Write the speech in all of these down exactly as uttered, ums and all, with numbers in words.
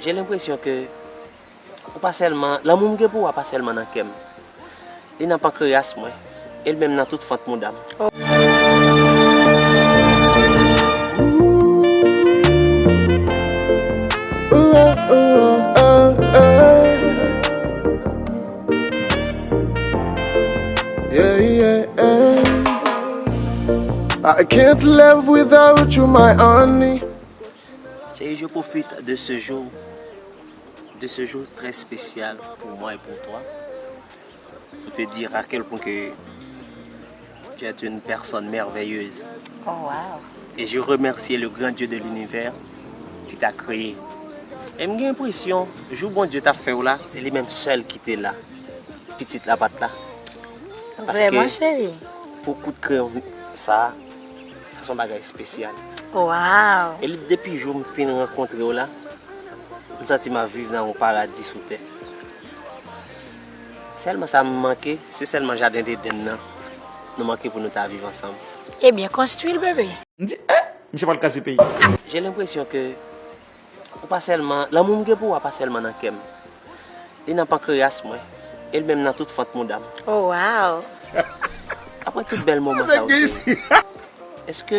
J'ai l'impression que ou pa sèlman, lanmou m gen pou ou a pa sèlman nan kè m. Li nan pankreyas mwen, e l menm nan tout fant mouda m. Yeah, yeah, yeah. I can't live without you, my honey. Chérie, je profite de ce jour, de ce jour très spécial pour moi et pour toi, pour te dire à quel point que tu es une personne merveilleuse. Oh, wow. Et je remercie le grand Dieu de l'univers qui t'a créé. E m gen enpresyon, jou Bondye t ap fè w la, se li menm sèl ki te la. Pitit la pa t la. Paske pou kout kreyon sa, sa se yon bagay espesyal. Wow. E li depi jou m fin rankontre w la, m santi m ap viv nan yon paradi sou tè. Sèlman sa m manke, se sèlman jaden Edenn nan. Nou manke pou nou ta viv ansanm. Ebyen, konstwi l, bebe. M di, eh, misye pral kraze peyi. J'ai l'impression que ou pa sèlman, lanmou m gen pou ou a pa sèlman nan kè m. Li nan pankreyas mwen, e l menm nan tout fant mouda m. Oh, wow. Apre tout bèl moman sa yo, èske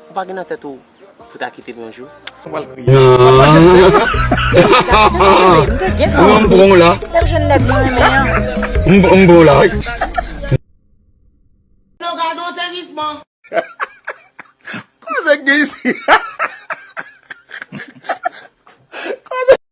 ou pa gen nan tèt ou pou ta kite m yon jou? Ou pral kriye. Sa, m te gen sa. Mwen, m pran w la. Sèl jwenn nèg mwen renmen an. M, m pran w la, wi. Lo gade yon sezisman. Kote nèg gen isi?